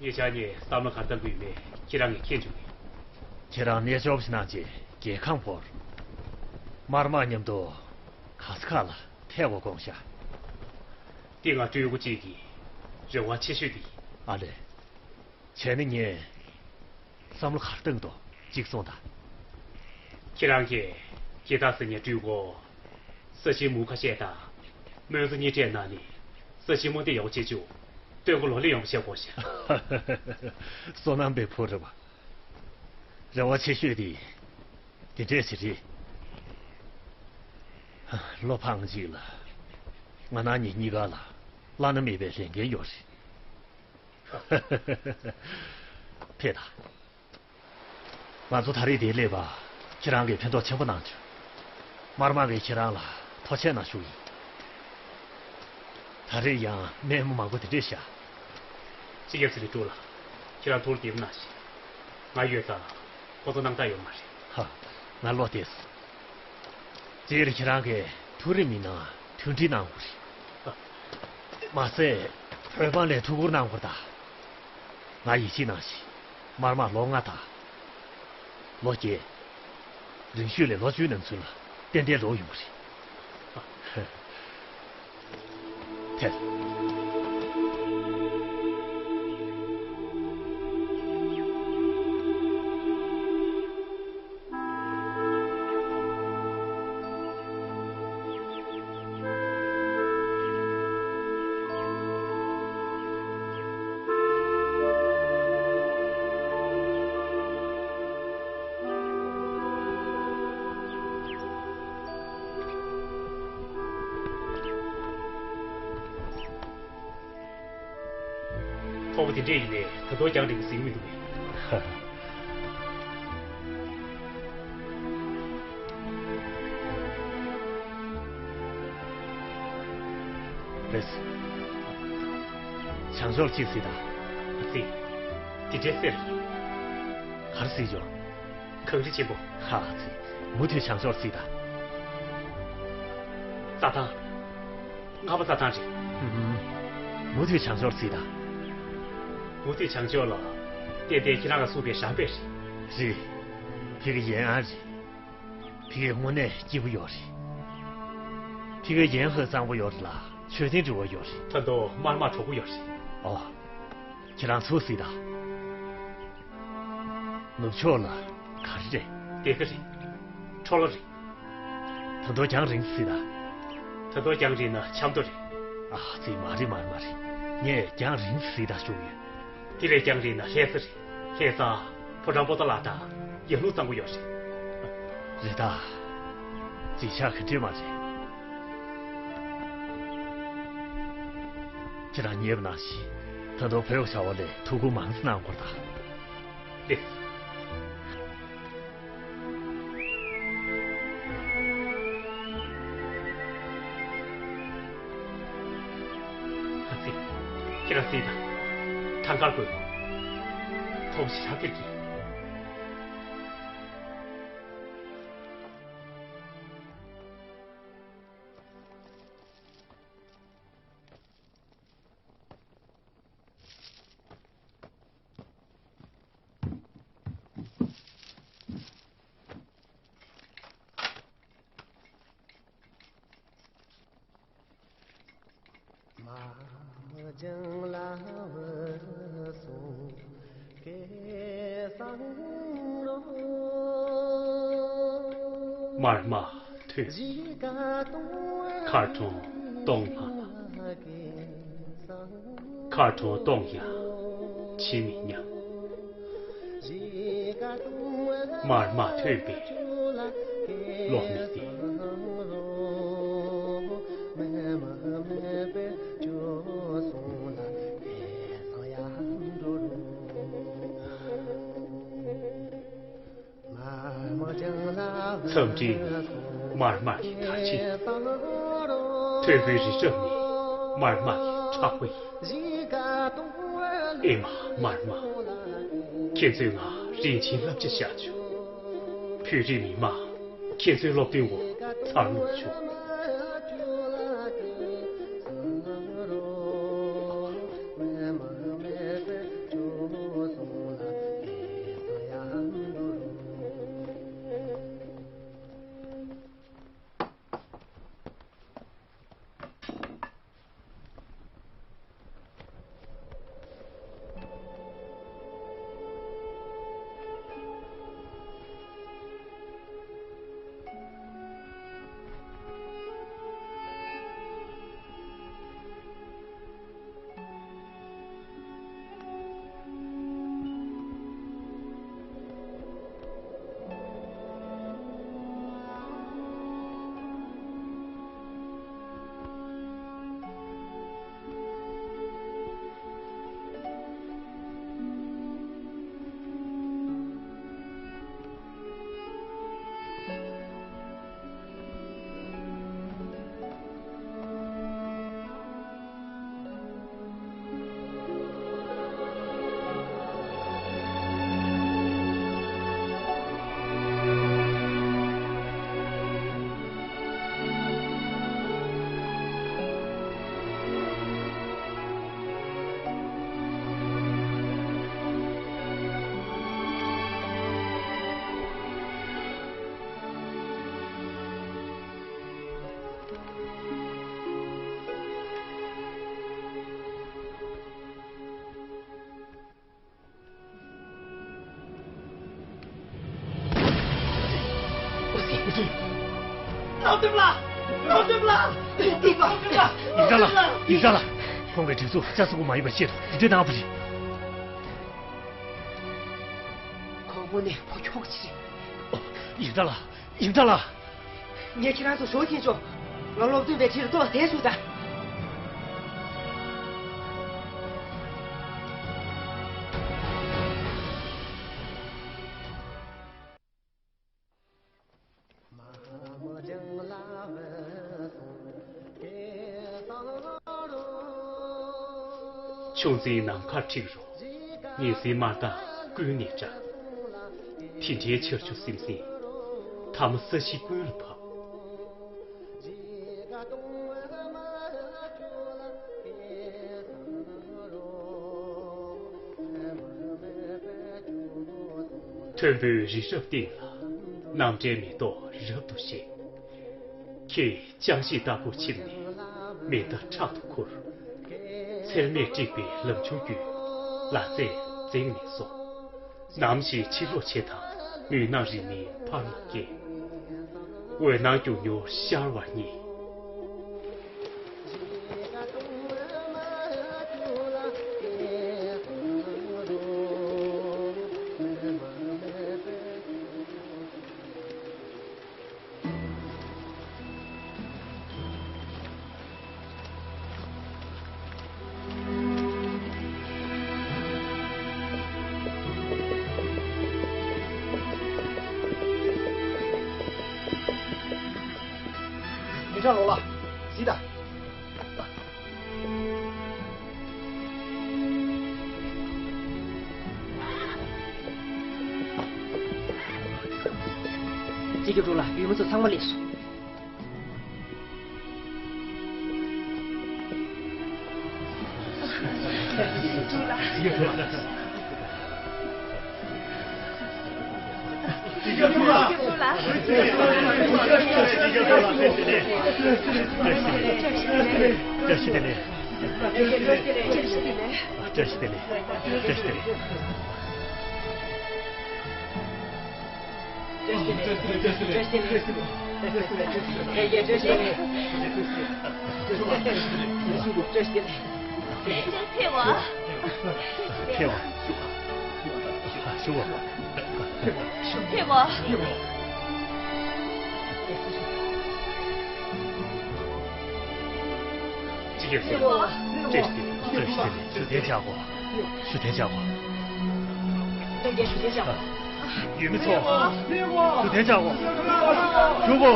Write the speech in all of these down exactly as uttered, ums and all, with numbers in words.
ངེད་ཅག་གཉིས་བསམ་བློ་ག་རེ་བཏང་གི་ཡོད་མེད་ཁྱེད་རང་གིས་མཁྱེན་བྱུང་ངས། ཁྱེད་རང་རྣལ་འབྱོར་པ་ཞིག་གནང་བྱས་རྒྱལ་ཁམས་བོར། དམར་དམག་མཉམ་དུ་ག་ས་ག་ལ་ཐལ་བ་བསྒོངས་ཤག་འདི་ང་སྤྲུལ་སྐུ་གཅིག་གི་རེ་བ་ཆེ་ཤོས་དེ་ཡིན། ཨ་ལས། བྱས་ན་ངས་བསམ་བློ་ག་རེ་བཏང་འདུག་གཅིག་གསུངས་དང་། ཁྱེད་རང་གིས་སྐྱེ་རྟགས་ཟེར་མཁན་སྤྲུལ་སྐུ་ས་ཆེན་མུ་ཁ་ཤས་དང་། སྨོན་རྩིས་གཉིས་སྤྲད་གནང་ནས་ས་ཆེན་མུ་དེ་ཡག་པོ་བྱེད་ཆོག་སྟོན་གོ་ལོ་ལེ་ཡོང་བྱེད་དགོས་ཤག་བསོད་ནམས་པའི་བུ་རེད་པ། རེ་བ་ཆེ་ཤོས་དེ་དེ་འདྲས་ཞིག་རེད། བློ་ཕངས་ཅིག་ལ། ང་རང་ཉིད་གཉིས་ཀ་ལ་བླ་ན་མེད་པའི་ལས་འགན་ཡོད་རེད། ཕེབས་དང་། ང་ཚོ་ད་རེས་འདིར་སླེབས་པ་ཁྱེད་རང་གིས་ཕན་ཐོགས་ཆེན་པོ་གནང་བྱུང་། དམར་དམག་གིས་ཁྱེད་རང་ལ་ཐུགས་རྗེ་ཆེ་གནང་ཞུ་ཡིན། ད་རེས་ཡང་སྨན་མོ་མང་པོ་དེ་འདྲས་བཞག་སྤྱི་ཁྱབ་ཟེར་ལས་དྲུག་ལ་ཁྱེད་རང་ཐུགས་ལ་བདེ་པོ་གནང་ཞིག་ང་ཡོད་ཙང་ཁོ་ཚོ་སྣང་དག་ཡོད་མ་རེད། ཧ། ང་བློ་བདེ་སོང་། སྤྱིར་ཁྱེད་རང་གིས་ཐུགས་རེ་མི་གནང་མཐུན་སྒྲིལ་གནང་དགོས་རེད། མ་ཟད་བོད་འབངས་ལ་ཐུགས་ཁུར་གནང་དགོས་རེད་ད། ང་ཡིད་ཆེས་གནང་ཞིག་དམར་དམག་ལོ་ལྔ་དང་། ལོ་བརྒྱད། རིང་ཤོས་ལ་ལོ་བཅུའི་ནང་ཚུན་ལ་ཏན་ཏན་ལོག་ཡོང་གི་རེད། ཐལ། ཐོག་པ་དེ་འདྲས་ཡིན་ནས་ད་དུང་རྒྱང་རིང་པོ་ཟིན་མི་འདུག་པས། རེད། བྱང་ཕྱོགས་ཅིག་གཟིགས་དང་། ཨ་ཙི། དེ་འདྲའི་གསེར། ག་རེ་གཟིགས་ཡོད། གངས་རི་ཆེན་པོ། ཧ་ཙི། མུ་མཐུད་བྱང་ཕྱོགས་གཟིགས་དང་། རྩྭ་ཐང་། ལྔ་པ་རྩྭ་ཐང་རེད། ཧུམ། མུ་མཐུད་བྱང་ཕྱོགས་གཟིགས་དང་། མུ་མཐུད་བྱང་ཕྱོགས་ལ་ཏན་ཏན་ཁྱེད་རང་ལ་གསུངས་པའི་རང་དཔེ་རེད། རེད། ཕ་གི་ཡན་ཨ་རེད། ཕ་གི་དངོས་གནས་སྐྱིད་པོ་ཡོད་རེད། ཕ་གི་ཡན་ཧོས་གཙང་པོ་ཡོད་རེད་ལ་མཆོད་རྟེན་འདྲ་བོ་ཡོད་རེད། ད་དུང་དམར་དམག་གྲོགས་པོ་ཡོད་རེད། ཨོ། ཁྱེད་རང་ཚོ་གཟིགས་དང་། ནུབ་ཕྱོགས་ལ་ག་རེ་རེད། དེ་ག་རེད། ཁྲོ་ལོ་རེད། ད་དུང་རྒྱང་རིང་གཟིགས་དང་། ད་དུང་རྒྱང་རིང་ན་ཆབ་མདོ་རེད། ཨ་ཙི། མ་རེད་མ་རེད་མ་རེད། ངས་རྒྱང་རིང་གཟིགས་དང་ཞུ་གི་ཡོད། དེ་ལས་རྒྱང་རིང་ན་ལྷ་ས་རེད། ལྷ་ས་ཕོ་བྲང་པོ་ཏ་ལ་དང་ཡར་ཀླུང་གཙང་པོ་ཡོད་རེད། རེད་ད། ཅིག་ཆ་ག་འདྲས་མ་རེད། ཁྱེད་རང་ཉེས་པ་ནང་བཞིན་ད་དུང་བོད་བྱ་བ་ལས་ཐུགས་ཁུར་མང་ཙམ་གནང་དགོས་ད། ལེགས། ཨ་ཙི། ཁྱེད་རང་གཟིགས་དང་། ཐང་དཀར་དགོས། ཐོག་ཞི་ཧ་ཀིར་གྱིས། དམར་དམག་ཐོན། མཁར་གྲོང་སྟོངས་ལྷང་ལྷང་། མཁར་གྲོང་སྟོངས་ཡང་ཕྱི་མི་མཉམ། དམར་དམག་ཐོན་པས་བློ་མི་བདེ། མཚམས་སྤྲིན་ནི་དམར་དམག་གི་དར་ཆེན། མཐོན་པོའི་རི་རབ་ནི་དམར་དམག་གི་ཁྲག་པ་ཡིན། ཨེ་མ་དམར་དམག་ཁྱེད་ཚོས་ང་རིན་ཆེན་བསླབ་བྱ་བཞག་བྱུང་། བོད་རིགས་མི་མང་ཁྱེད་ཚོའི་སློབ་སྟོན་འོག་འཚར་ལོངས་བྱུང་། ཡིག་བདག་ལགས། ཡིག་བདག་ལགས། ཁོང་གིས་སྒྲིག་འཛུགས་ལྕགས་ཟམ་གོང་མ་ཡིན་པ་ཤེས་ཐུབ། འདི་འདྲའི་གནང་བ་རེད། ཁོང་དངོས་གནས་ཕོ་ཁྱོ་ག་ཅིག་རེད། ཡིག་བདག་ལགས། ཡིག་བདག་ལགས། ངས་ཁྱེད་རང་ཚོ་ཞོར་ཕྱིན་ཆོག་ང་སློབ་སྟོན་པའི་ཁྲིར་ལྟོ་བཟས་ཞུ་དང་། ཆུ་འཛིན་ནམ་མཁར་འཁྲིགས་རུང་། ཉི་ཟེར་དམར་མདངས་ཀུན་ནས་བཀྲ། དེ་འདྲའི་ཆར་ཆུ་སིམ་སིམ། ཐ་མ་ས་གཞི་ཀུན་ལ་བབས། མཐོན་པོའི་རི་རབ་སྟེང་ལ། རྣམ་བཀྲའི་མེ་ཏོག་རབ་ཏུ་བཞད། ཁྱེད་ཅང་ཤེས་ལྟ་བུ་ཁྱིམ་ནས་མེ་མདའ་ཕྲག་ཏུ་ཁུར། ཚེར་མས་དཀྲིགས་པའི་ལམ་ཆུང་བརྒྱུད་ལ་རྩེ་འཛིང་ནས་སོང་། ནམ་ཞིག་ཕྱིར་ལོག་བྱེད་དང་མུན་ནག་རིང་མོའི་ཕར་ལ་བསྐྱལ། འོད་སྣང་མགྱོགས་མྱུར་ཤར་བར་བསྙད། མི་ཁྲ་ལོ་ལ། གཟིགས་དང་། སྤྱི་ཁྱབ་དྲུང་ལ། ཡུལ་མི་ཚོ་ཚང་མ་སླེབས་སོང་། བཀྲ་ཤིས་བདེ་ལེགས། བཀྲ་ཤིས་བདེ་ལེགས། བཀྲ་ཤིས་བདེ་ལེགས། བཀྲ་ཤིས་བདེ་ལེགས། བཀྲ་ཤིས་བདེ་ལེགས། ཕེབས་པ། ཕེབས་པ། ཞུ་བ། ཕེབས་པ། ཅི་ཡོད། ཕེབས་པ། བཀྲ་ཤིས་བདེ་ལེགས། བཀྲ་ཤིས་བདེ་ལེགས། ཞུ་རྟེན་བཅག་གོ། ཞུ་རྟེན་བཅག་གོ། ཡུལ་མི་ཚོ། ཞུ་རྟེན་བཅག་གོ། ཞུ་གོ།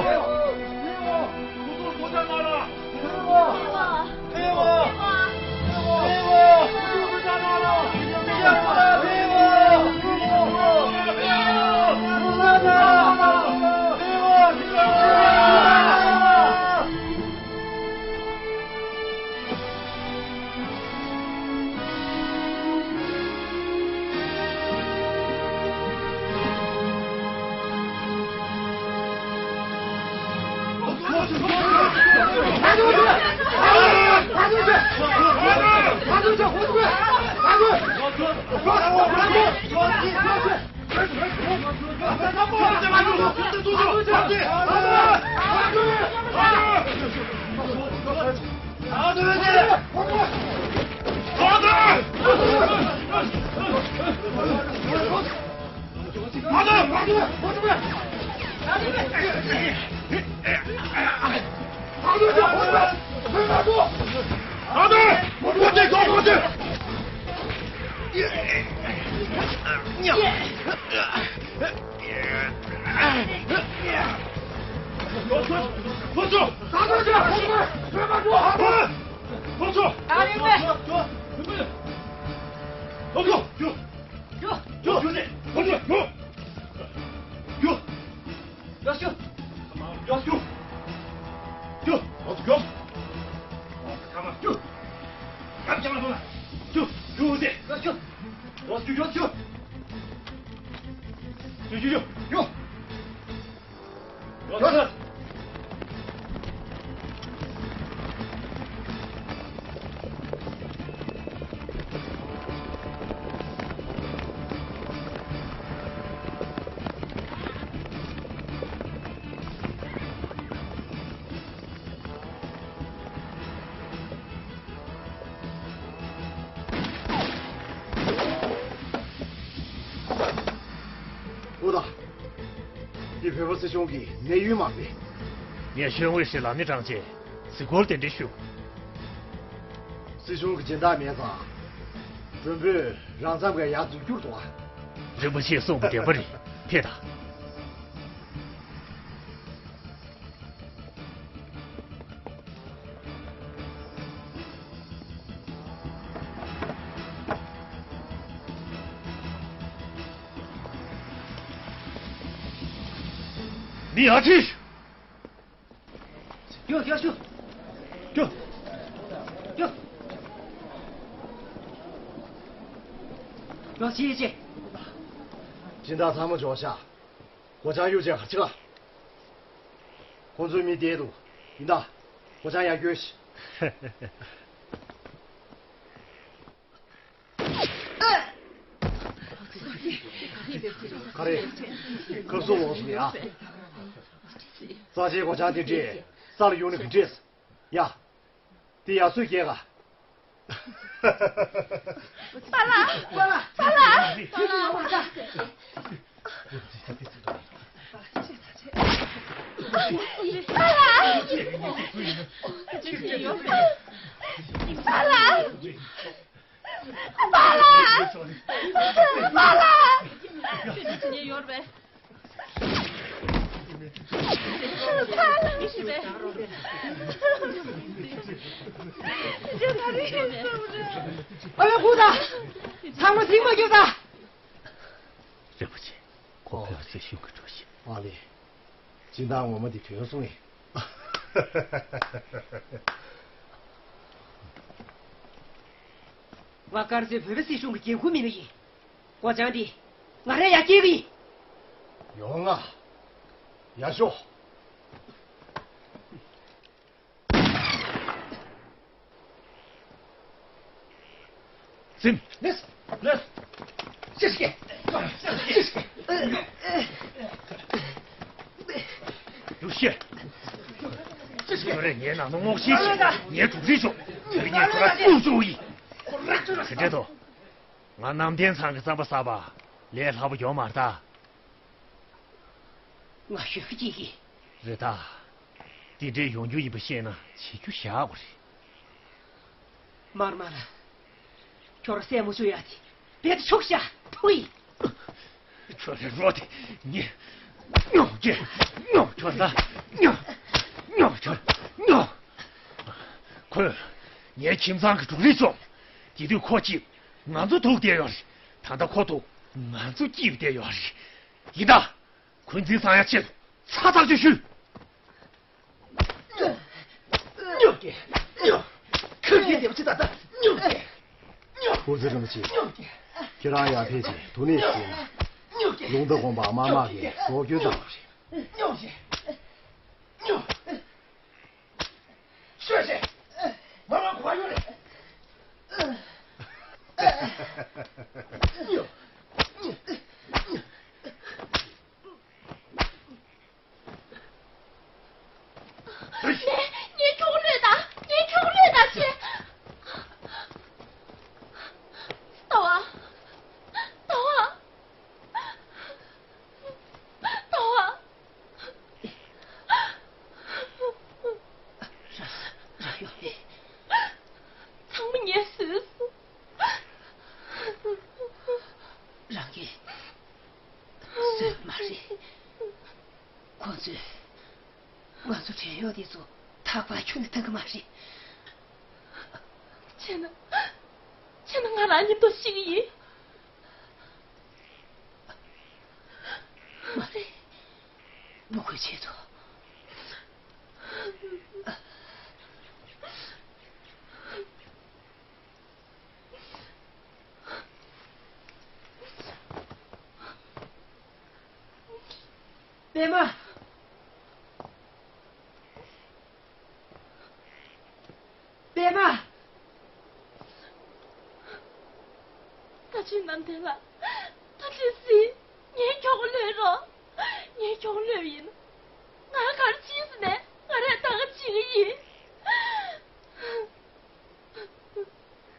བོད་པ་སྲིད་གཞུང་གི་གནས་ཡུལ་མང་པས། ངས་གཞོན་དབུས་ཧྲི་ལམ་ནི་ཀྲང་ཅེ་གཟིགས་སྐོར་གདན་འདྲེན་ཞུ། སྲིད་གཞུང་གི་སྦྱིན་བདག་མེད་ཙང་། མགྲོན་པོས་རང་འཚམས་ཀྱི་ཡར་འཛུགས་རྒྱུར་འདུག་ཨ། རིན་པོ་ཆེས་གསུངས་པ་བདེན་པ་རེད། ཕེབས་དང་། མི་ཡར་ཁྲིད། ཡོ་ཡོ་ཤུ། ཡོ། ཡོ། ཡོ་ཅི་ཅི། སྦྱིན་བདག་ཚང་མ་འབྱོར་ཤག་སྒོ་བྱང་གཡུག་བྱས་གར་ཆི་ག་ཁོང་ཚོའི་མི་བསྡད་འདུག་ཡིན་ད། སྒོ་བྱང་ཡར་སྐྱོལ་ཤིག་ག་རེ། ཁབ་སོ་ལོག་སོང་ཡ། རྩ་ཆེའི་སྒོ་བྱང་དེ་འདྲས་ས་ལ་གཡུག་ནི་ག་འདྲས། ཡ། དེ་ཡར་སོས་རྒྱལ་ག་པཱ་ལགས། པཱ་ལགས། པཱ་ལགས། པཱ་ལགས། པཱ་ལགས། པཱ་ལགས། ཨ་ལ་ཧུ་ད། ཚང་མ་ཚིག་མ་རྒྱོབ་ད། རིན་པོ་ཆེ། ཁོ་བོད་སྲིད་གཞུང་གི་གྲོས་གཞི། ཨ་ལེ། སྦྱིན་བདག་ངོ་མ་འདི་དོན་སོང་ངས། ང་དཀར་མཛེས་བོད་པའི་སྲིད་གཞུང་གི་འགན་འཁུར་མི་སྣ་ཡིན། སྒོ་བྱང་འདི་ང་རང་ཡར་སྐྱེལ་གི་ཡིན། ཡོང་ང་། ཡར་ཤོག་ཙིམ། ལེས། ལེས། ཅི་ཞིག་ཅི་ཞིག་ཡུ་ཤེ། ཁྱོད་རེ་ངའི་ནང་དུ་སྔོག་བཤེར་བྱེད། ངའི་གྲུབ་རིག་ཤོག་དེ་རིང་ངས་ཁྱོད་ར་ཀླུ་བཅུག་ཡིན། དེ་འདྲ་དོ། ང་གནམ་བསྟན་ཚང་གི་རྩམ་པ་ཟ་བ་ལས་སླ་པོ་ཡོད་མ་རེད་ད། ང་ཞོགས་ཀྱི་གི་རེད་ད། དེ་འདྲའི་ཡོང་རྒྱུ་ཡིན་པ་ཤེས་ན་བྱེད་རྒྱུ་བཞག་དགོས་རེད། མར་མར། ཁྱོད་ར་སྲས་མོ་བཅུ་ཡག་དེ་བེད་ཆོག་ཤ་ཐུ་ཡི། ཁྱོད་རེ་རོ་དེ་ཉེ། ཉོ་ཀྱེ། ཉོ་ཁྱོད་ད། ཉོ། ཉོ་ཁྱོད། ཉོ། ཁོས། ངའི་ཁྱིམ་ཚང་གི་གྲུ་རིག་བཅོམ། དེ་དུས་ཁོ་གཅིག་ང་ཚོ་ཐུག་བསྡད་ཡོད་རེད། ད་ལྟ་ཁོ་ཐུག་ང་ཚོ་སྐྱིད་བསྡད་ཡོད་རེད། ཡིན་ད། ཁོའི་འཛིན་བཟང་ཡ་ཆེད་དུ་ཚ་ཐག་ཆོད་ཞུས། ཉོག་གེ་ཉོག་ཁོས་ཀྱི་དེབ་ཆི་ད་ད་ཉོག་གེ་ཉོག་ཧུར་རྩེ་རིན་པོ་ཆེ། ཉོག་གེ་ཁྱེད་རང་ཡར་ཕེབས་ཀྱི་དུ་ནས་ཤེས་ན། ཉོག་གེ་ལུང་རྟ་དགོན་པ་དམར་དམག་གིས་རོགས་སྐྱོར་བཏང་བ་རེད། ཉོག་གེ་ཉོག་ཤོད་ཤེ། ང་རང་གོ་བ་ཡོད་རེད། ཉོག་ངས་ངས་ཁྱོད་གློད་ད། ངས་ཁྱོད་གློད་ད་ཅེ། ལྟ་བ། ལྟ་བ། ལྟ་བ། ར་ར་ཡོ་ཧེ། ཚང་མ་ངས་བཟོས་སོང་། རང་གིས་བཟོས་མ་རེད། ཁོ་ཚོས་ང་ཚོ་བྲན་གཡོག་འདི་ཚོ་ཐག་པ་ཁྱོན་ནས་བཏང་གི་མ་རེད། བྱས་ན། བྱས་ན་ང་རང་མཉམ་དུ་ཤི་གི་ཡིན། མ་རེད། བུ་ཁོའི་ཆེད་དུ། པད་མ། པད་མ། ད་ཅི་ནམ་དེ་ལ་ད་ཅི་སྲིད་ངས་ཁྱོག་ལོས་རོགས། ངས་ཁྱོག་ལོས་ཡིན། ང་གར་ཕྱིན་ཟིན་ནས་ང་རས་ད་ག་ཅི་གི་ཡིན།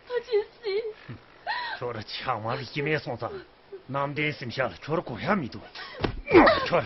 ད་ཅི་སྲིད། ཁྱོད་ར་ཆང་མ་རུ་ཡི་མེད་སོང་ཙང་། ནམ་ལྡན་སེམས་ཤ་ལ་ཁྱོར་གོ་ཡ་མི་འདུག་ཁྱོར།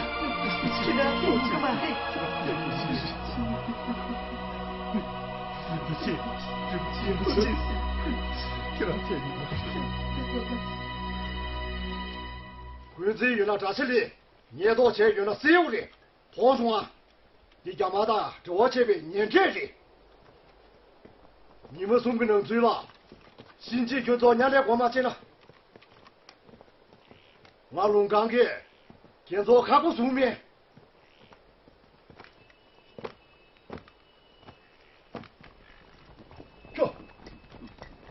ཁྱེད་རང་ཐུགས་ཀྱི་མ་རེད། འགོ་འཛིན་ཡོད་ན་གྲྭ་ཆེན་རེད། ཉེས་རྟོག་བྱས་ཡོད་ན་སྲིད་གཡོག་རེད། མཐོང་སོང་ཨ། འདི་རྒྱ་དམར་དང་འབྲེལ་བ་བྱས་པའི་ཉེས་འཕྲད་རེད། ཉི་མ་གསུམ་གྱི་ནང་ཚུད་ལ། གཤིན་རྗེ་ཁྱོད་ཚོ་མཉམ་ལས་སྒོ་མ་ཕྱེ་ན། ང་ལུང་ཁང་གིས་ཁྱེད་ཚོ་ཁག་པོ་བཟུང་མེད། ཁྱོ།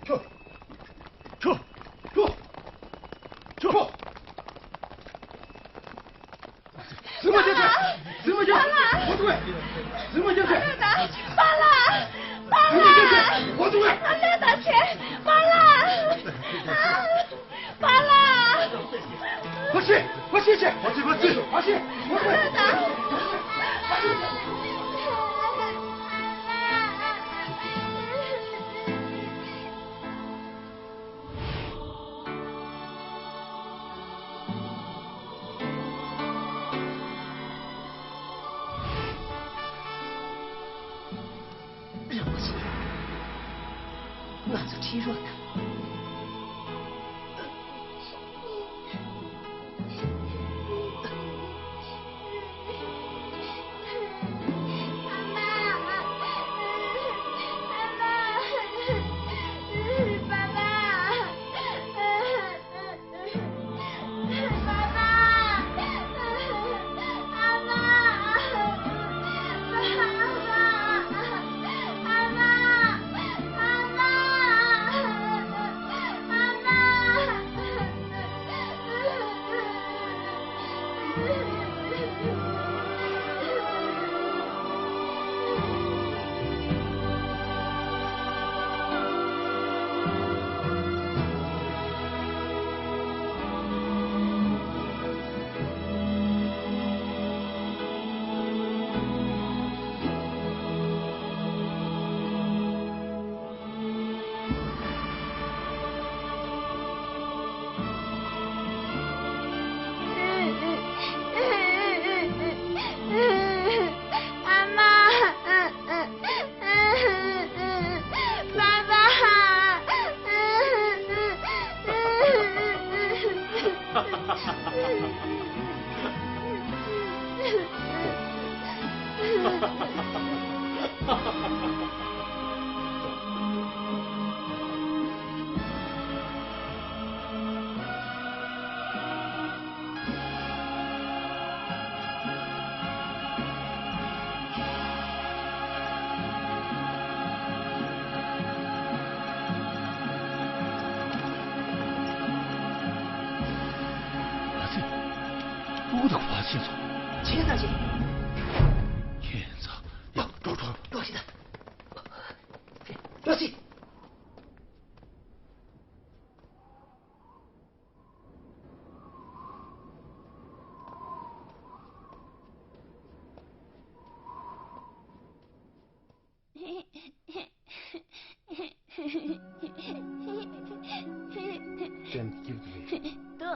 ཁྱོ། ཁྱོ། ཁྱོ། ཁྱོ། གཟིགས་མོ་བྱས་ཤིག་གཟིགས་མོ་བྱས། ཁོ་ཚོ་གཟིགས་མོ་བྱས་ཤིག་པཱ་ལགས། པཱ་ལགས། ཁོ་ཚོ་གཟིགས་མོ་བྱས་ཤིག་པཱ་ལགས། པཱ་ལགས། ཕ་ཤི། ཕ་ཤི་ཤི། ཕ་ཤི། ཕ་ཤི། ཕ་ཤི། ཕ་ཤི། ཡག་པོ་བྱེད། ང་ཚོ་ཁྲིད་རོགས་གནང་། ཨ་མ། པ་པ། ཨ་ཙི། སྤུ་གུ་དང་བར་ཕྱིན་སོང་། ཁྱེད་ཚ་ཅི། ཁྱེད་ཚ། ཡ། འགྲོ་འགྲོ། འགྲོ་ཤི་ད། འགྲོ་ཤི། སེམས་སྐྱིད་པོ་རེད། ཏོ།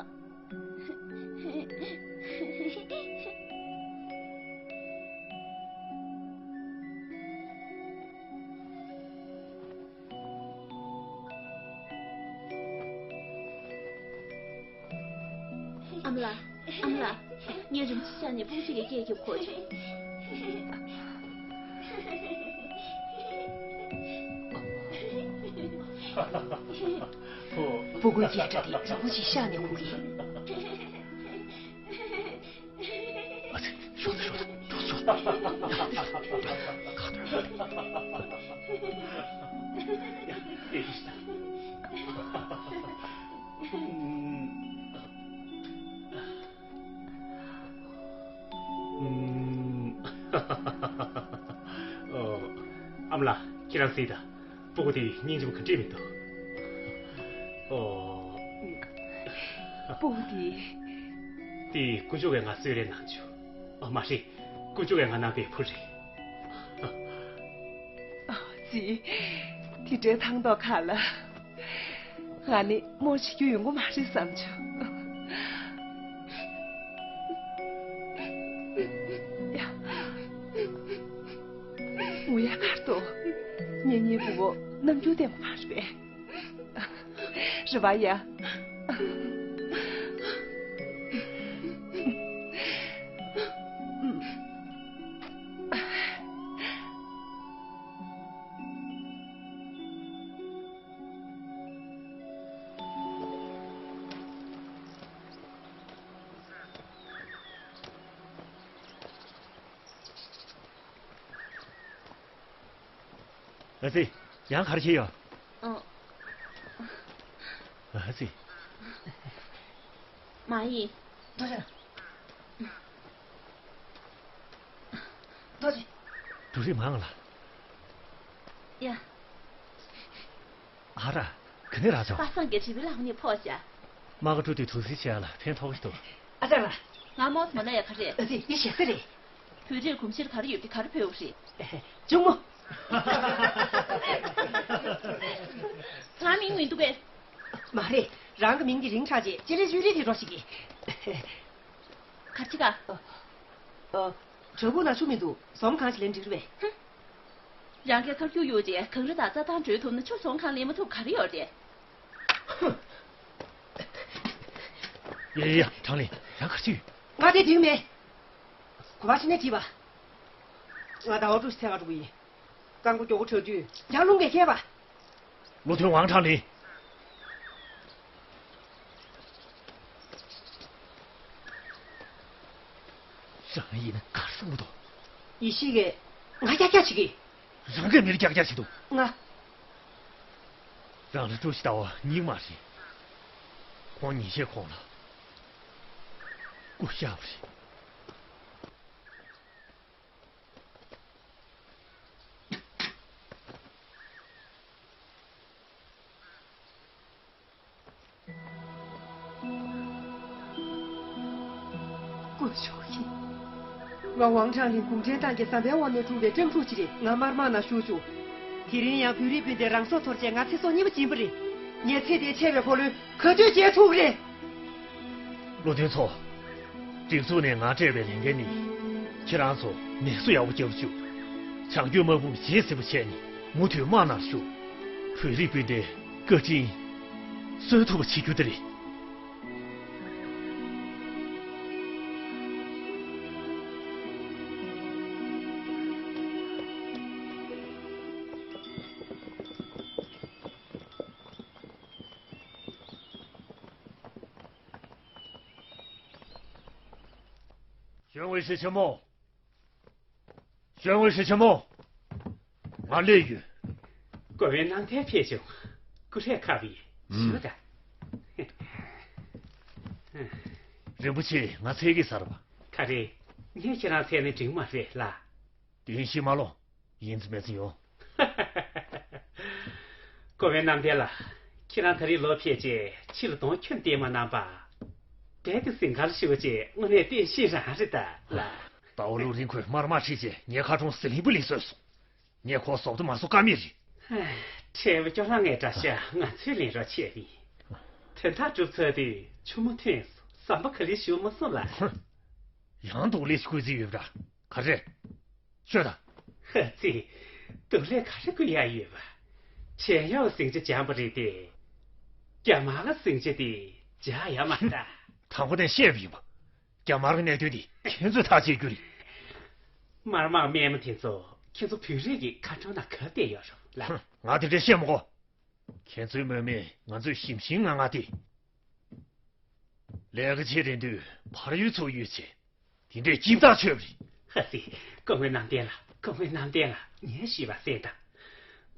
ཨ་མ་ལགས། ཨ་མ་ལགས། ངས་རིན་པོ་ཆེ་ཤག་ནས་སྤུ་གུ་གཅིག་གི་སྐད་རྒྱབ་དགོས་བྱུང་། སྤུ་གུའི་སྐད་སྒྲ་དེ་རིན་པོ་ཆེ་ཤག་ནས་གོ་གི། ཨ་ཙི། ཤོག་ད། ཤོག་ད། འགྲོ་སོང་། ཁ་ཐོར། ཡ། ཡ། ཨམ། ཨོ། ཨ་མ་ལགས། ཁྱེད་རང་གཟིགས་དང་། སྤུ་གུ་དེ་སྙིང་རྗེ་པོ་ག་འདྲས་མི་འདུག། ཨོ། སྤུ་གུ་དེ། དེ་དཀོན་མཆོག་གིས་ང་གསོས་རེད་གནང་བྱུང་། ཨ། མ་རེད། དཀོན་མཆོག་གིས་ང་གནང་བའི་བུ་རེད། ཨ་ཙི། དེ་འདྲའི་ཐང་ཐོག་ཁ་ལ། ང་ནི་རྨོ་བྱེད་རྒྱུ་ཡོང་གི་མ་རེད་བསམ་བྱུང་། ཡ། ངུ་ཡ་གར་འདུག། གཉེན་ཉེ་བུ་མོ་རྣམ་འགྱུར་བདེ་པོ་མ་རེད་པས། རེད་པ་ཡ། ཨ་ཙི། ཡང་ག་རེ་བྱས་ཡོད། ཨ། ཨ་ཙི། མ་ཡིན། ལྟོས་ཤིག། ལྟོས་ཤིག། འབྲུ་རིགས་མང་ལ། ཡ། ཨ་ར། ག་ནས་རག་བྱུང་། པ་སངས་ཀྱི་རི་བོའི་ལྷ་ཁང་ནས་ཕོག་བྱ། རྨ་ཁ་སྤྲོད་དུས་དུག་སེལ་བྱས་ལ་ཕན་ཐོགས་ཀྱི་འདུག། ཨ་ཅག་ལགས། ང་རྨོ་མ་ན་ཡ་ག་རེད། ཨ་ཙི། འདི་ཞེ་ས་རེད། བོད་རིགས་གོམས་གཤིས་ག་རེ་ཡོད་དེ་ག་རེ་ཕུལ་བ་རེད། གཅུང་མོ། ཁྱེད་རང་མིང་མི་འདུག་གས། མ་རེད། རང་གི་མིང་འདི་རིང་དྲགས་རྗེས་སྤྱན་རས་བཅུ་རིགས་དེ་འགྲོ་ཞིག་གིས། ག་ཅི་ག། ཨ། ཨ། བྲག་ཕུག་ན་ཆུ་མི་འདུག། ཟོམ་གང་ཞིག་ལེན་འགྲིག་རེད་པས། ཧུམ། རང་གིས་ཁ་སྐྱུག་གཡུག་རྗེས་གངས་རི་དང་རྩྭ་ཐང་བགྲོད་ཐུབ་ན་ཆུ་ཟོམ་གང་ལེན་མ་ཐུབ་ག་རེ་ཡོད་རེད། ཧུམ། ཡ་ཡ་ཡ། གྲང་ལི། ཡང་ག་རེ་བྱས་ཡོད། ང་དེ་དྲན་མེད། ག་པར་ཕྱིན་ནས་དྲིས་པ། ང་ཟླ་བ་དྲུག་ཅུ་ཐལ་ག་འགྲོ་གི་ཡིན། རྐང་པ་མགྱོགས་པོ་འཕྲོད་དུས་ཡར་ཀླུང་གས་ཁྱེར་བ། བློ་མཐུན་ཝང་ཁྲང་ལི། རང་ཡིན་ན་ག་རེ་བསམ་གྱི་འདུག། ཡེ་ཤེས་ཀྱིས་ང་ཀྱག་ཀྱག་བྱེད་ཀྱི། རང་གིས་མིར་ཀྱག་ཀྱག་བྱེད་འདུག། ང་། རང་ལ་སྤྲོ་ཞིག་ལྟ་བ་སྙིང་མ་རེད། ཁོང་ཉིན་ཤས་གོང་ལ། སྐུ་གཤེགས་པ་རེད། སྐུ་གཤེགས་ཡིན། ང་ཝང་ཁྲང་ལིན་གུང་ཁྲན་ཏང་གི་ཟམ་པའི་འོག་ནས་འཁྲུངས་པའི་ཀྲང་ཀྲུའུ་ཅི་རེད། ང་དམར་དམག་ནང་ཞུགས་བྱུང་། དེ་རིང་ཡང་བོད་རིགས་སྤུན་ཟླས་རང་སྲོག་འཐོར་བྱས་ང་ཚེ་སྲོག་གཉིས་པ་སྦྱིན་པ་རེད། ངའི་ཚེ་འདིའི་ཆད་པའི་འཁོར་ལོས་ག་དུས་བརྗེད་ཐུབ་རེད། བློ་མཐུན་ཚོ། སྒྲིག་འཛུགས་ནས་ང་སྤྲད་པའི་ལས་འགན་ནི། ཁྱེད་རང་ཚོ་ནད་གསོ་ཡག་པོ་རྒྱབ་བཅུག་བྱང་རྒྱུད་དམག་དཔུང་ཇེ་ཟབ་པོ་བྱས་ནས་མུ་མཐུད་དམག་ནང་ཞུགས། བོད་རིགས་སྤུན་ཟླའི་བཀའ་དྲིན་གསོ་ཐུབ་པ་བྱེད་རྒྱུ་དེ་རེད། གཞོན་ཝེ་ཧྲི་ཆེན་མོ། གཞོན་ཝེ་ཧྲི་ཆེན་མོ། ང་སླེབས་ཡོད། གོ་བོན་རྣམ་ཐར་ཕེབས་བྱུང་། སྐུ་རས་ཁ་བའི་ཞུ་དང་། རིན་པོ་ཆེ་ང་འཚོལ་གི་ཟེར་བ། ག་རེ། ངས་ཁྱེད་རང་འཚོལ་ནས་འགྲིག་མ་རེད་ལ། དོན་ཤེས་མ་ལོ། ཡིན་ཙི་མེད་ཙི་ཡོང་། གོ་བོན་རྣམ་ཐར་ལགས། ཁྱེད་རང་ད་རེས་ལོག་ཕེབས་རྗེས་ཕྱི་ལ་གདོང་ཁྱོན་བལྟས་མ་གནང་པ། བྲེལ་ཏེ་ཟིན་གར་ཞུ་བྱས་དངོས་གནས་བསྟན་བཤིག་རང་རེད་ད་ལ། ཟླ་བ་ལུག་རིང་ཁོས་དམར་དམག་ཁྲིད་རྗེས་ངའི་ཁ་གྲོང་ཟི་ལིང་པུ་ལིང་བཟོས་སོང་། ངས་ཁོ་བཟོ་ལྟ་མ་བཟོ་ཀ་མེད་རེད། ཧེ། ཁྲལ་བ་སྐྱོ་ལྷང་ངས་འདྲ་ཤག་ང་ཚོའི་ལས་རོགས་བྱས་པས། དོན་དག་གྲུབ་ཚར་དུས་ཆུ་མོ་ཐོན་སོང་། ཟམ་པ་ག་ལེར་ཞུ་མ་སོང་ལ། ཧུམ། ཡང་སྡུག་ལས་ཤིག་བཀོད་རྩིས་ཡོད་པ་འདྲ། ག་རེ། ཤོད་དང་། ཧ་ཙི། སྡུག་ལས་ག་རེ་བཀོད་ཡག་ཡོད་པ། བྱེད་ཡག་ཟིང་ཆ་སྦྱངས་པ་རེད་དེ། རྒྱ་དམར་ལ་ཟིང་ཆ་དེ་འཇགས་ཡག་མ་རེད་ད། དང་པོ་ནས་བཤད་པ་ཡིན་པ། རྒྱ་དམར་གྱི་གནད་དོན་དེ་ཁྱེད་ཚོས་ཐག་བཅད་རྒྱུ་རེད། དམར་དམག་དམན་མོ་དེ་ཚོ་ཁྱེད་ཚོ་བོད་རིགས་ཀྱི་ཁ་གྲངས་ནང་ག་བསྡད་ཡོད་རེད་ལ། ཧུམ། ང་དེ་འདྲས་བཤད་མི་དགོས། ཁྱེད་ཚོའི་དམག་མིས་ང་ཚོས་ཞིམ་ཞིམ་ངང་ངང་སྟེར། ལས་ཀ་བྱེད་རན་དུས་ཕར་གཡུག་ཚུར་གཡུག་བྱེད། དེ་འདྲས་སྐྱིད་ཐག་ཆོད་པ་རེད། ཧ་ཙི། སྐུ་ངོ་རྣམ་བདེན་ལགས། སྐུ་ངོ་རྣམ་བདེན་ལགས། ངས་ཞུས་པ་གསན་དང་།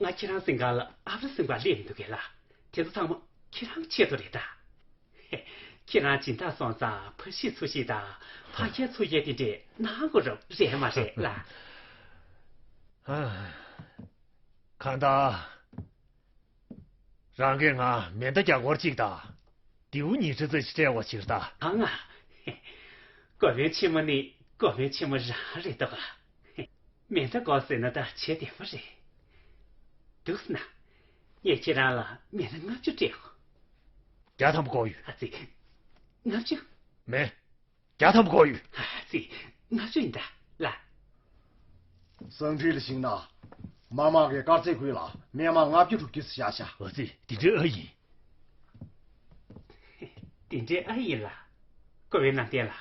ང་ཁྱེད་རང་སེམས་ཁ་ལ་ཨ་ཕ་སེམས་ཁ་སླེབས་མི་འདུག་གས་ལགས། དེ་ཚོ་ཚང་མ་ཁྱེད་རང་གི་ཆེད་དུ་རེད་ད། ཧེ། ཁྱེད་རང་སྦྱིན་བདག་སོང་ཙང་ཕར་བཤིག་ཚུར་བཤིག་དང་ཕར་འཁྱེར་ཚུར་འཁྱེར་དེ་འདྲས་གནང་དགོས་རབས་རེད་མ་རེད་ལགས། ཧ། གང་ལྟར། རང་གིས་ང་མེ་མདའ་རྒྱ་སྒོར་གཅིག་དང་། མདེའུ་ཉིས་ཁྲི་ཙམ་ཞིག་སྤྲད་དགོས་ཕྱིར་ད། ཨང་ཨ། གོ་བོན་ཆེན་མོ་ནི་གོ་བོན་ཆེན་མོ་རང་རེད་འདུག་ག། མེ་མདའ་དགོས་ཟེར་ན་ད་བྱེད་བདེ་མོ་རེད། འདུག་སེ་ན། ངས་ཁྱེད་རང་ལ་མེ་མདའ་ལྔ་བཅུ་སྤྲད་གོ། བརྒྱ་ཐམ་པ་དགོས་ཡོད། ཨ་ཙི། ལྔ་བཅུ། མེད། བརྒྱ་ཐམ་པ་དགོས་ཡོད། ཨ་ཙི། ལྔ་བཅུ་ཡིན་ད་ལ། གསང་འཕྲིན་ལ་གཞིགས་ན། དམར་དམག་གིས་དཀར་མཛེས་ཁུལ་ལ་མི་དམངས་ལྔ་བཅུ་དྲུག་ཅུ་ཙམ་བཞག་བཞག། ཨ་ཙི། དེ་འདྲའི་ཨ་ཡིན། དེ་འདྲའི་ཨ་ཡིན་ལ། གོ་བོན་རྣམ་བདེན་ལགས།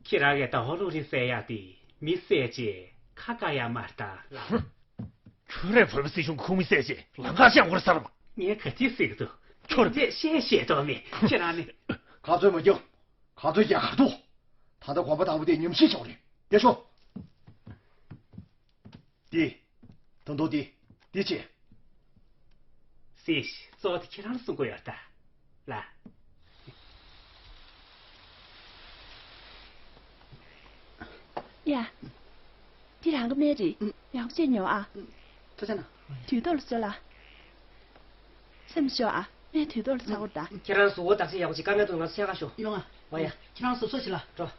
ཁྱེད་རང་གིས་ཟླ་བ་ལུག་རིང་བསད་ཡག་དེ་མི་བསད་རྗེས་ཁ་བཀག་ཡག་མ་རེད་ད་ལ། ཁྱོད་རས་བོད་པ་སྲིད་གཞུང་གི་ཁོངས་མི་བསད་རྗེས་ལམ་ཁ་བཤད་དགོས་རེད་ཟེར་བ། ངས་ག་དུས་ཟེར་གི་འདུག་ཁྱོད། དེ་བཤད་ཤེས་མདོག་མེད། ཁྱེད་རང་ནི། ཁ་རྩོད་མ་རྒྱག་ཁ་རྩོད་རྒྱག་ག་འདུག་ད་ལྟ་གོམ་པ་དང་པོ་དེ་ཉམས་ཞིབ་བྱེད་དགོས་རེད། དེ་ཤོག་འདི། ད་དུང་འདི། འདི་བྱེད། སྲིད། གཙོ་བོ་དེ་ཁྱེད་རང་ལ་གསུང་གི་ཡོད་ད། ལ། ཡ། འདི་རང་གི་སྨན་རེད། ཡག་པོ་བྱས་ཉོ་ཨ། ཐུགས་རྗེ་གནང་། དུས་ཐོག་ལ་ཟོས་ལ། སེམས་ཤོག་ཨ། སྨན་དུས་ཐོག་ལ་ཟ་དགོས་རེད་ད། ཁྱེད་རང་གཟུགས་པོ་བདག་གཅེས་ཡག་པོ་བྱེད། དཀའ་ངལ་འདུག་ང་ཚོ་ཕྱག་ཁ་ཤོག་ཡོང་ཨ། ཝ་ཡ། ཁྱེད་རང་གཟུགས་གསོ་བྱེད་ལ། འགྲོ།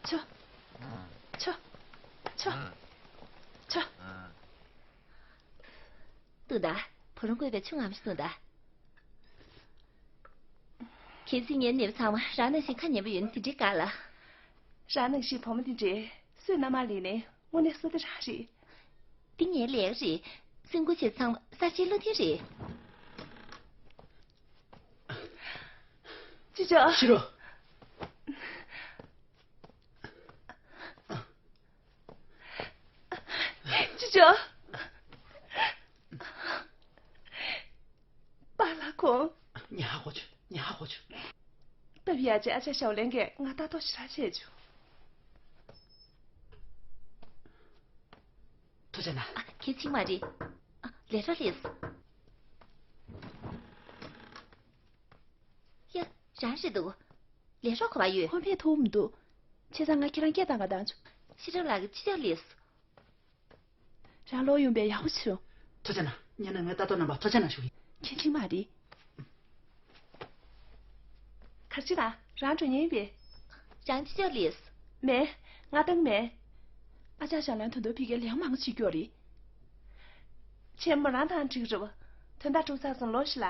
ཆོ། ཆོ། ཆོ། ཆོ། འདུག་ད། བུ་རོང་བཀོད་པའི་ཆུ་ངམ་ཞིག་འདུག་ད། གལ་སྲིད་ངའི་ནད་པ་ཚང་མ་རང་ནང་བཞིན་ཁ་ཉན་པ་ཡོད་ན་དེ་འདྲའི་དགའ་ལ། རང་ནང་བཞིན་བུ་མོ་དེ་འདྲའི་བསོད་ནམས་མ་ལེགས་ནས་དངོས་གནས་བསོད་བདེ་རང་རེད། འདི་ངའི་ལས་ཀ་རེད། སེམས་ཁུར་བྱེད་ཚང་མ་གསར་བརྗེའི་བློ་མཐུན་རེད། ཅི་བྱ། ཤི་རོ། ཅི་བྱ། པཱ་ལགས་ཁོང་། ཉལ་ཧ་གོ་ཆུ། ཉལ་ཧ་གོ་ཆུ། སྟབས་ཡག་ཅིག་ཨ་ཅག་ཞའོ་ལན་གྱིས་ང་ལྟ་རྟོག་ཞེ་དྲག་བྱས་བྱུང་། ཐུགས་རྗེ་གནང་། ཨ། ཁྱེད་ཕྱིན་མ་རེད། ཨ། ལས་རོགས་ལས། གྲང་རེད་འདུག་ལས་རོགས་ག་པར་ཡོད། ཁོ་ཕེབས་ཐུབ་མི་འདུག་བྱས་ཙང་ང་ཁྱེད་རང་སྐད་བཏང་ག་བཏང་བྱུང་། ཤེས་རབ་ལགས་ཀྱིས་ཕྱི་ལོགས་སླེབས་སོང་། རང་ལོག་ཡོང་པས་ཡག་པོ་བྱུང་། ཐུགས་རྗེ་གནང་། ངེད་ནས་ངའི་ལྟ་རྟོག་རྣམ་པ་ཐུགས་རྗེ་གནང་ཞུ་གི་ཡིན། མཁྱེན་གྱི་མ་རེད། གར་ཅི་ལ་རང་འགྲོ་མཁན་ཡིན་པས། རང་ཕྱི་ལོགས་སླེབས། མེད། ང་བཏང་མེད། ཨ་ཅག་ཞང་ལང་དོན་དུ་ཕ་གིར་ལས་མང་བྱེད་རྒྱུ་རེད། ཆེན་མོ་རང་དང་འགྲིག་རེད་པ། དོན་དག་གྲུབ་ཚར་སོང་ལོ་ཤི་ལ།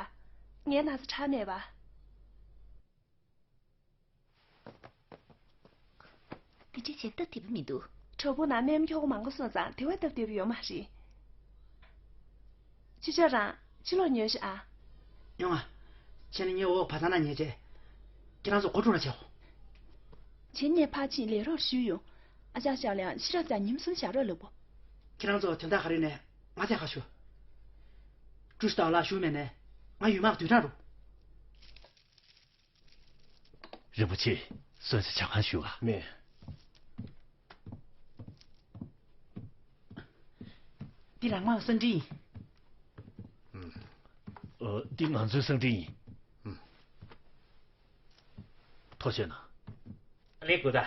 ངའི་ན་ཚ་དྲག་མེད་པ། དེ་འདྲའི་བྱེད་སྟབས་བདེ་པོ་མི་འདུག་དྲ་འབུ་ནང་སྨན་ཁྱོ་ག་མང་པོ་སོང་ཙང་དེ་བས་སྟབས་བདེ་པོ་ཡོད་མ་རེད། ཅི་བྱ་རང་ཕྱི་ལོགས་ཉོལ་ཤག་ཨ། ཡོང་ང་། ཁྱེད་ནི་ངའི་འོག་བ་ཚང་ན་ཉལ་བྱས། ཁྱེད་རང་ཚོ་སྒོ་ཕྱུགས་ན་བྱའོ། ཁྱེད་ངས་ཕར་ཕྱིན་ལས་རོགས་ཞུས་ཡོང་། ཨ་ཅག་ཞང་ལང་ཤེས་རབ་རྩར་ཉིན་གསུམ་བཞག་རོགས་ལབ་པོ། ཁྱེད་རང་ཚོ་དོན་དག་ག་རེ་ནས་ང་ཚོའི་ཁ་ཞུ། ཀྲུའུ་ཞི་ཏའོ་ལགས་བཞུགས་མེད་ནས་ང་ཡུལ་དམག་བསྡུས་གྲངས་རུ། རིན་པོ་ཆེ། གསོལ་ཇ་ཇ་གང་ཞུ་བ། མེད། འདི་རང་དམག་གསང་འཕྲིན་ཡིན། ཨ། འདི་ང་ཚོའི་གསང་འཕྲིན་ཡིན། ཐུགས་རྗེ་གནང་། ལེགས་དགོས་ད།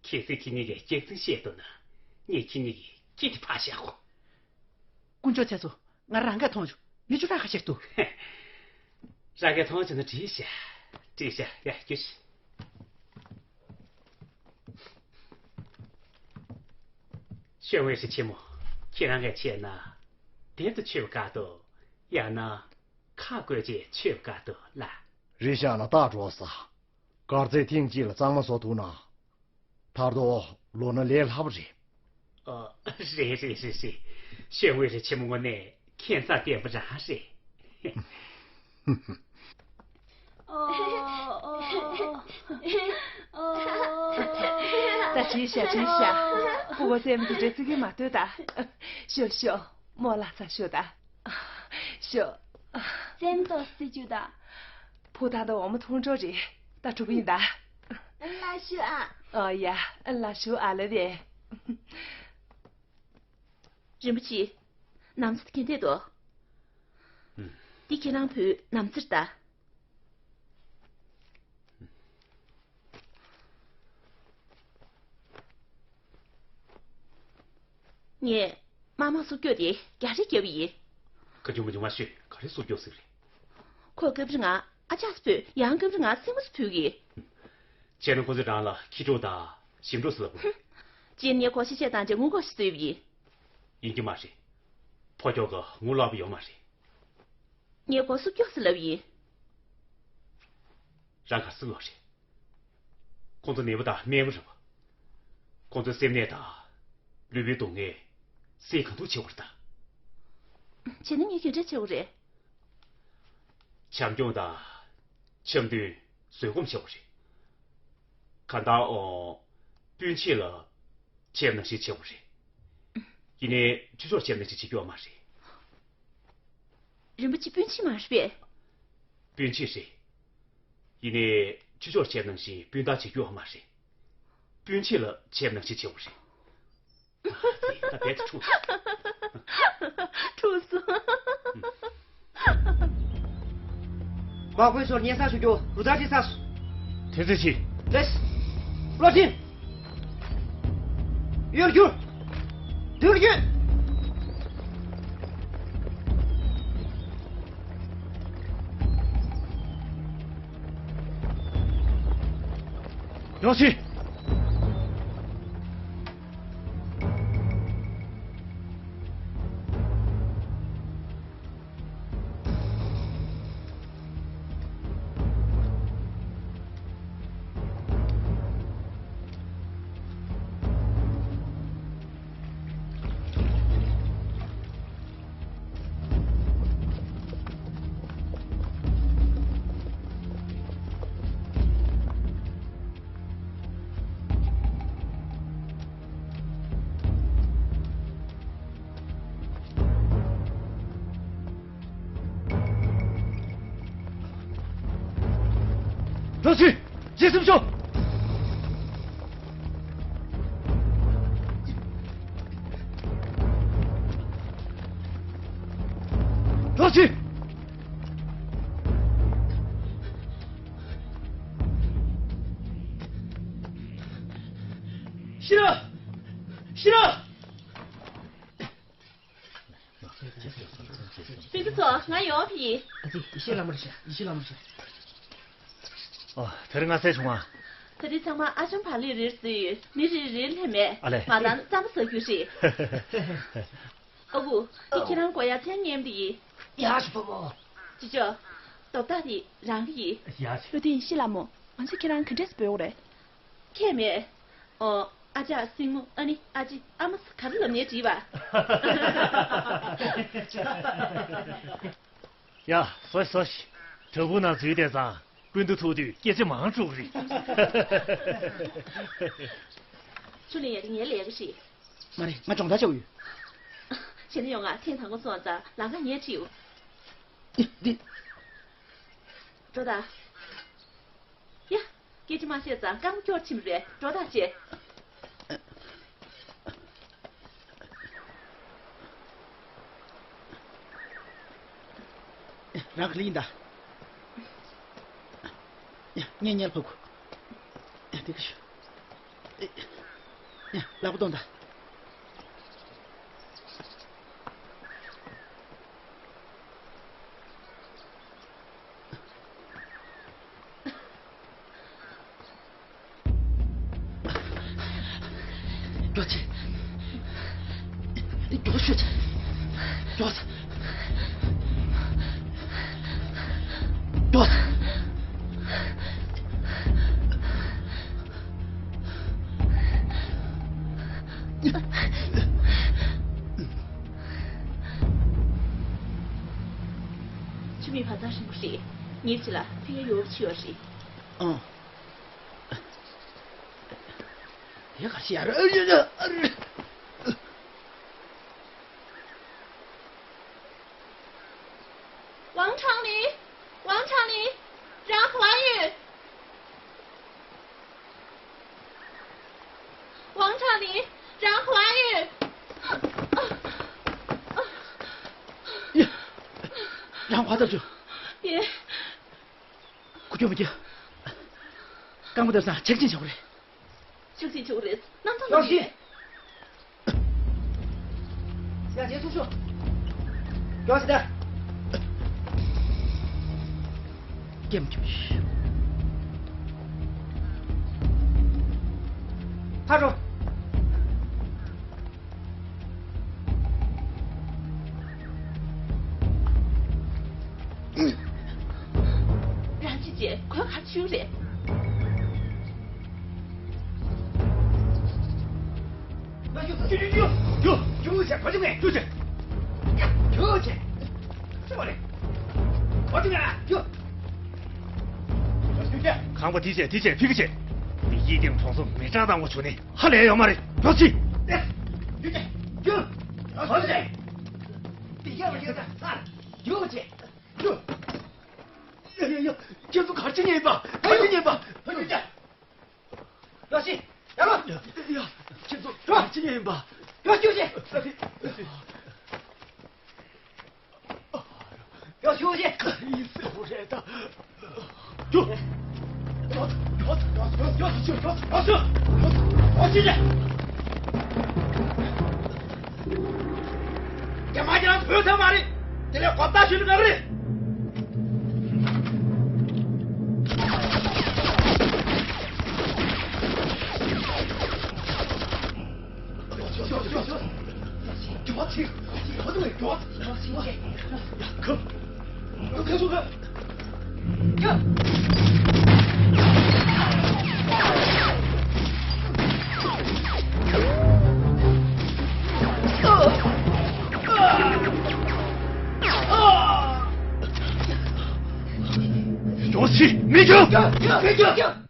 གལ་སྲིད་ཁྱེད་གཉིས་ཀྱིས་སྐྱག་རྫུན་བཤད་འདུག་ན། ངས་ཁྱེད་གཉིས་ཀྱི་སྐེ་དེ་ཕར་བཞག་གོ། དཀོན་མཆོག་ཁྱེད་ཚོ། ང་རང་གིས་མཐོང་བྱུང་། མི་ཆུང་ཁྲ་ཁ་ཤས་འདུག་རང་གིས་མཐོང་བྱུང་ན་བྲིས་ཤག་བྲིས་ཤག་ཡ་རྒྱུགས་ཤིག་ཤོད། ཝེ་ཧྲི་ཆེན་མོ། ཁྱེད་རང་གིས་བྱས་ན། དེབ་དེ་ཆོད་པ་དཀའ་འདུག་ཡང་ན། ཁ་བཀོད་ཅིག་ཆོད་པ་དཀའ་འདུག་ལ། རེད་བཞག་ན་ལྟ་འགྲོ་ས། གར་རྩེད་ཐེངས་གཅིག་ལ་གཙང་མ་བཟོ་ཐུབ་ན། མཐར་ཐུག་ལོ་ན་ལས་སླ་པོ་རེད། ཨ། རེད་རེད་རེད་རེད། ཤོད། ཝེ་ཧྲི་ཆེན་མོ་དངོས་གནས་ཁྱད་མཚར་ལྡན་པ་རང་རེད། ཨོ། ཨོ། ཨོ། ད་བྲིས་ཤག་བྲིས་ཤག་སྤུ་གུ་སེམས་དེ་འདྲ་བརྩི་གི་མ་ཐུབ་ད། ཤོག་ཤོག་རྨོ་ལགས་ཚར་ཤོག་ད། ཤོག་སེམས་ཏོག་སེ་བཅུག་ད། ཕོ་ཐང་དང་འོ་མ་འཐུང་འགྲོ་རེད། ད་གྲུབ་ཡིན་ད། ལགས་ཞུ་ཨ། ཨོ་ཡ། ལགས་ཞུ་ཨ་ལ་བས། རིན་པོ་ཆེ། ནམ་ཚོད་གན་འདེད་དོ། ཨུམ། འདི་ཁྱེད་རང་བུའི་ནམ་ཚིར་ད། ངས་དམར་དམག་སྲུབ་སྐྱོག་དེ་རྒྱག་རེས་བརྒྱབ་པ་ཡིན། ཁ་ཆུང་མ་ཆུང་མ་ཤོད། ག་རེ་སྲུབ་སྐྱོག་ཟེར་རེད། ཁོས་སྐབས་རེ་ང་ཨ་ཅག་སུ་བུད། ཡང་སྐབས་རེ་ང་སྲིང་མོ་སུ་བུད་ཀྱི། བྱས་ན་ཁོ་ཚོས་རང་ལ་ཁྱི་ཕྲུག་དང་ཞིམ་ཕྲུག་ཟེར་ལབ་དགོས། རྗེས་ནས་ངས་གོ་ཤེས་བྱས་བཏང་རྗེས་ངུ་གོ་ཤེས་བཟོས་པ་ཡིན། ཡིན་གྱི་མ་རེད། ཕོ་ཁྱོ་ག་ངུ་ལོག་པ་ཡོད་མ་རེད། ངས་གོ་སྲུབ་སྐྱོག་ཟེར་ལབ་ཡིན། རང་ག་སྲིད་ལོག་རེད། ཁོང་ཚོ་ནད་པ་དང་རྨས་པོ་རེད་པ། ཁོང་ཚོའི་སེམས་ནད་དང་ལུས་པོའི་སྡུག་བསྔལ་སེལ་གང་ཐུབ་བྱེད་དགོས་རེད་ད། བྱས་ན་ངས་ག་འདྲ་བྱེད་དགོས་རེད། བྱམས་སྐྱོང་དང་འཆམ་མཐུན་བཟོད་སྒོམ་བྱེད་དགོས་རེད། གང་ལྟར་ཨོ། སྤུན་མཆེད་ལ་བྱས་པ་ནང་བཞིན་བྱེད་དགོས་རེད། ཡིན་ནའི་ཆུ་ཕྱོགས་བྱས་པ་ནང་བཞིན་བྱེད་རྒྱུ་ཡོད་མ་རེད། རིན་པོ་ཆེ་སྤུན་མཆེད་མ་རེད་པས། སྤུན་མཆེད་རེད། ཡིན་ནའི་ཆུ་ཕྱོགས་བྱས་པ་ནང་བཞིན་སྤུན་ཟླ་བྱེད་རྒྱུ་ཡོད་མ་རེད། སྤུན་མཆེད་ལ་བྱས་པ་ནང་བཞིན་བྱེད་དགོས་རེད། ད་བས་ད་འཁྲུག་འཁྲུག་སོང་། འགོག་རྒོལ་ཚོར་སྙན་སེང་ཞུ་རྒྱུ་རུ་ཐག་བྲིས་ཚར་སོང་། དེ་འདྲ་བྱེད། ལེགས། བློ་ཁྲིམས། གཡོལ་རྒྱུ། དུར་རྒྱུ། ཡོང་ཤིག་བྲོས་ཤིག་རྗེས་སུ་ཤོག་ཅི། ཤི་ར། ཤི་ར། སྤུན་ཟླ་ཚོ། ང་ཡོང་བ་ཡིན། ཨ་ཙི། ཡེ་ཤེས་ལྷ་མོར་བཤད། ཡེ་ཤེས་ལྷ་མོར་བཤད། ཨོ། དེ་རིང་ང་སེ་བྱུང་ང་། ད་དེ་ཚང་མ་ཨ་ཆུང་བག་ལེབ་རེད་བཟོས་ཡོད། མི་རེ་རེར་ལྷན་མེད། ཨ་ལས། མ་བཏང་ན་རྩམ་པ་ཟ་རྒྱུ་རེད། ཨ་ཁུ། འདི་ཁྱེད་རང་དགོས་ཡ་མཚན་ངན་པ་ཡིན། ཡ་ཞུ་པ་མོ། ཅི་ཅོ། རྡོག་རྡོག་དེ་རང་གི་ཡིན། ཡ་ཞུ། བློ་གཏད། ཡེ་ཤེས་ལྷ་མོ། ང་ཚོས་ཁྱེད་རང་ག་འདྲས་སེ་འབོད་དགོས་རེད། ཁྱད་མེད། ཨོ། ཨ་ཅག་སྲིང་མོ། ཨ་ནི་ཨ་ཅེ། ཨ་མ་ཟེར་ག་རེ་ལབ་ནའི་འགྲིག་པ། ཡ། ཟོ་ཤིག་ཟོ་ཤིག་བྲག་ཕུག་ནང་འཛུལ་བསྡད་ཙང་སྤུན་ཟླ་ཐུག་དུས་སྐད་ཆ་མང་དྲགས་རེད། ཆུ་ལེན་ཡ་དེ་ངའི་ལས་ཀ་རེད། མ་རེད། ང་སྦྱོང་བརྡར་བྱས་ཡོད། བྱས་ན་ཡོང་ང་། ཐེངས་དང་པོ་སོང་ཙང་ལམ་ཁ་ངས་ཁྲིད་ཡོང་། འདི། འགྲོ་དང་། ཡ། སྐད་ཆ་མ་བཤད་ཙང་རྐང་པ་སྐྱོར་ཕྱིན་པ་རེད། འགྲོ་དང་བྱས། རང་ག་ལེ་ཡིན་ད། ཡ། ངས་སྔོན་ལ་ཕབ་དགོས། ཡ། དེ་ག་ཞུ། ཡ། ལག་པ་སྟོན་དང་། མགྱོགས་བྱེད། མགྱོགས་ཤོད་བྱེད། མགྱོགས། མགྱོགས། ཁྱིམ་མི་བར་ཐག་རིང་པོ་རེད། ཉིན་གཅིག་ལ་ཕ་གིར་ཡོང་རོགས་བྱེད་ཡོད་རེད། ཨང་། དེ་ག་ཤི་ཡ་ར། ཝང་ཁྲང་ལི། ཝང་ཁྲང་ལི། རང་ག་པར་ཡོད། ཝང་ཁྲང་ལི། རང་ག་པར་ཡོད། ཡ། རང་ག་པར་བཏང་བྱུང་། ཡེ། ཁུ་ཁྱོད་མི་སྐྱོ། རྐང་པ་བཏབ་ཙང་ཆག་སྐྱེད་བྱུང་རེད། ཆག་སྐྱེད་བྱུང་རེད། གནམ་ཐང་ལ་ཡོད། ཡ། རྗེས་ཐུག་ཤོག། མགྱོགས་ཤིག་ད། ཀེམ་ཀེམ་ཤི། ཕར་འགྲོ། རང་ཅི་བྱས། གོས་ག་ཆུ་རེད། ཁང་པ་དེ་བྱས། དེ་བྱས། ཕི་གི་བྱས། མི་ཡི་ཏིང་གྲོང་ཚོ་མི་གྲངས་བཏང་དགོས་བྱུང་ནི་ཧ་ལས་ཡོད་མ་རེད། མགྱོགས་ཤིག། ཡ་ཡ་ཡ། ཁྱེད་ཚོ་ག་རེ་བྱེད་མཁན་ཡིན་པ། ག་རེ་བྱེད་མཁན་ཡིན་པ། ཕ་ཡུལ་ཅག། ཡ་ཤི། ཡ་ལོ། ཡ་ཡ། ཁྱེད་ཚོ་ག་རེ་བྱེད་མཁན་ཡིན་པ། ཡ་ཤི་ཤི། ཡ་ཤི་ཤི། ཡ་ཤི་ཤི། ཡིན་ཟེར་བ་རེད་ད། ཡ། རྒྱ་མ་རྒྱ་ལ་བོད་ཚང་མ་རེད། དེ་ལས་གོ་བརྡ་ཞུ་ནི་ང་རེད། མགྱོགས་ཤིག། མི་འགྱོ། མི་འགྱོ།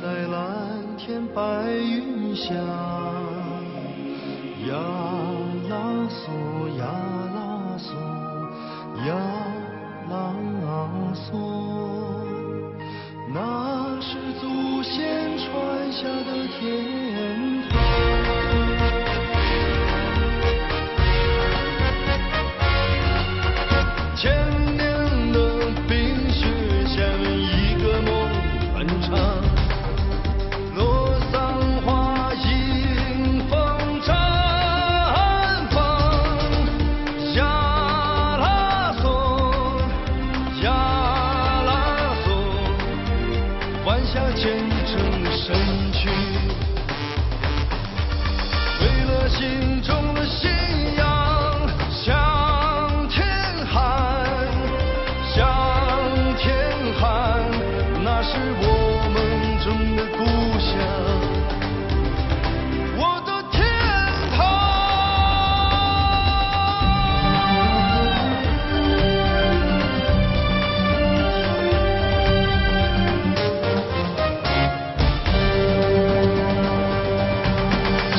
在蓝天白云下，呀啦嗦，呀啦嗦，呀啦嗦，那是祖先传下的天堂。千年的冰雪下面，一个梦很长。落桑花，迎风绽放。呀啦嗦，呀啦嗦，弯下虔诚的身躯，为了心中的信仰向天喊，向天喊，那是我们的故乡，我的天堂。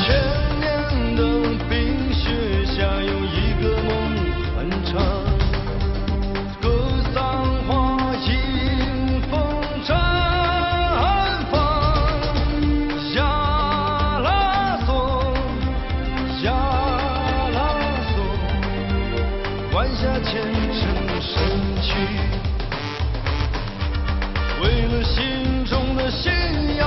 千年的冰雪下，有一个梦很长。格桑花迎风绽放。呀啦嗦，呀啦嗦，弯下虔诚的身躯，为了心中的信仰